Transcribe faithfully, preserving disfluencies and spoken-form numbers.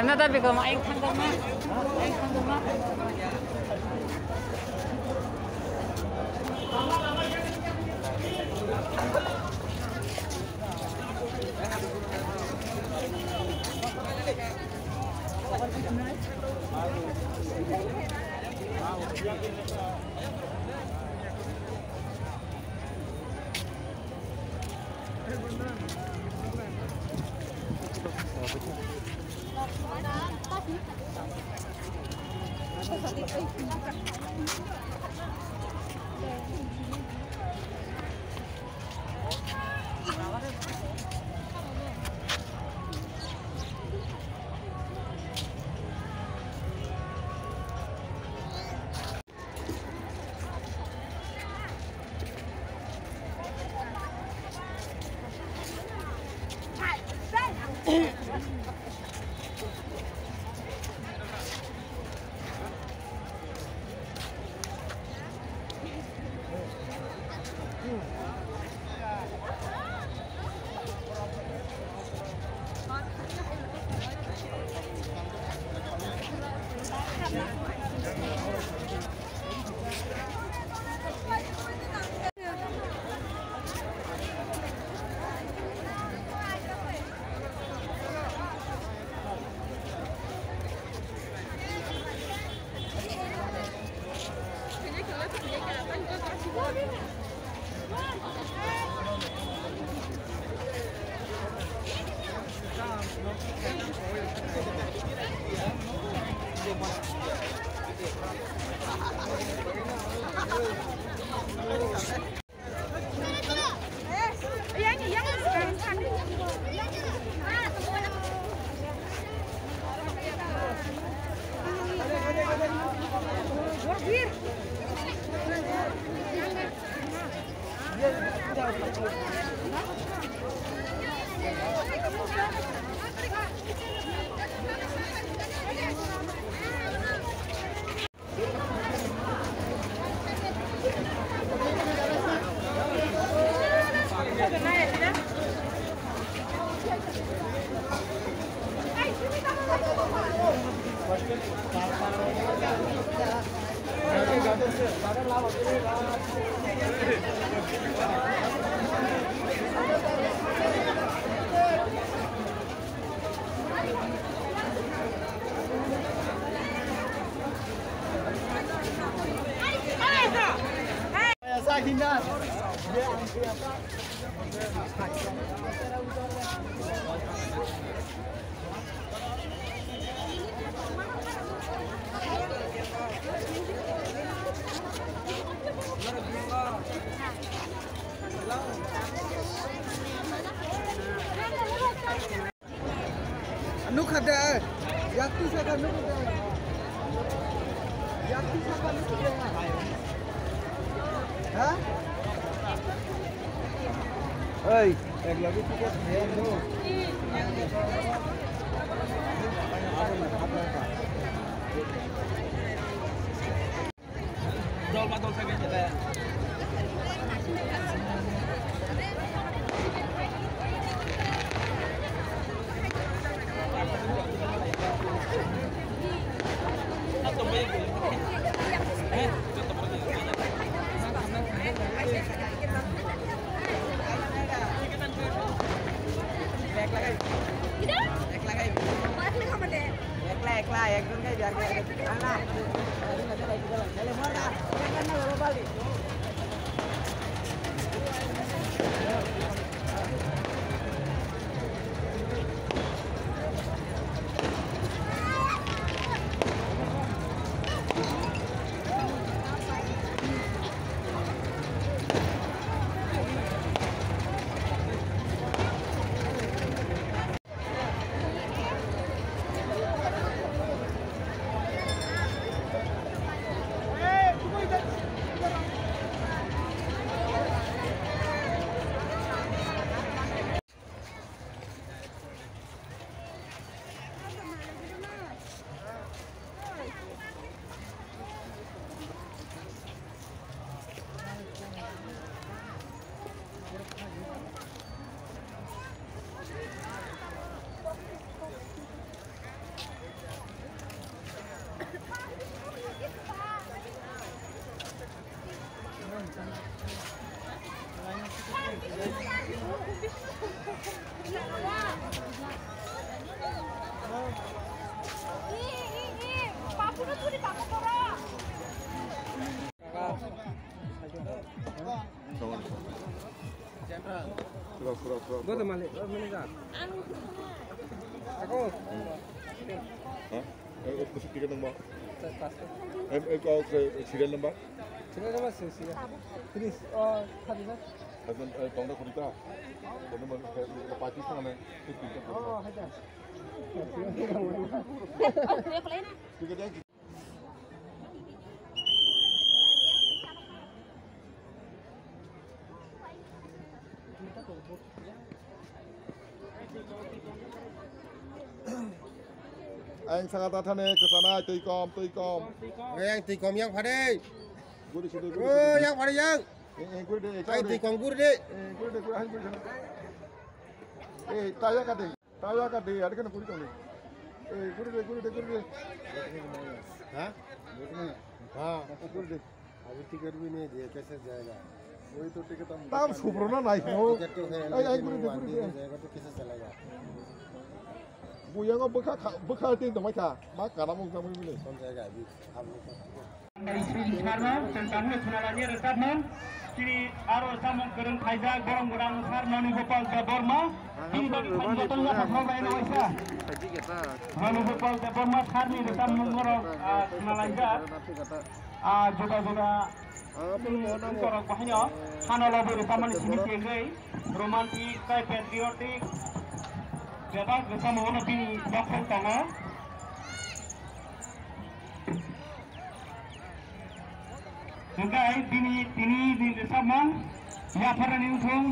Em na da bikam, ayang thang ma. Ayang thang ma. Nukha de, yakti saka nukha de. Yakti saka nukha de. Ha? Ei, ek lagi tiket de, no. Ekla, ekla, ekjon khai biar khai. Ana. Goto malik, oh, manager. Ako. Ha? Eh, eh, ticket number. Eh, eh, kau ke serial number? Serial number six, ya. Please, oh, thirty, sir. Hasan, eh, tongda kurita. Tongda kurita. Pakistan, eh, ticket number. Oh, hajar. Ticket yang Ang saka ta thani kwchana twi kom, twi kom. Ang twi kom yang phade. Guri sidu, guri sidu. Oh, yang phade yang. Eh, eh, guri de, eh, Ang twi kom guri de. Eh, guri de, guri, ang guri de. Eh, taya ka de. Tawa ka de, ari kana kuri tong de. Eh, kuri de, kuri de, kuri de. हाँ? हाँ। Kuri de. अभी टिकट भी नहीं दिया, कैसे जाएगा? वही तो टिकट हम Tam supro na nai ko. Ticket तो है, Ai, ai, लेकिन kuri वो de, kuri आदमी de. नहीं जाएगा तो कैसे चलेगा? Buyango bwkha kha, bwkha tin tongmai kha. Ma kana mung tongmai bile. कौन जाएगा अभी? हम लोग को Sri Sarno, chwng tabukno khwnalaiya rwchapmung. Chini aro rwchapmung kwrwng khaijak, borok gwdang wngkha Manu Gopal Debbarma. Chini bagwi phaini jotono yapha khorokbaino waisa. Manu Gopal Debbarma sarni rwchapmung norok, ah, khwnalaijak. Ah, juda juda, mm, borok bahaino hano lobwi rwchapmani simi tengwi romantic tei patriotic bebak rwchapmung no bini dokhol tongo. Hingke ai bini tini ni rwchapmung yapharani wngthung.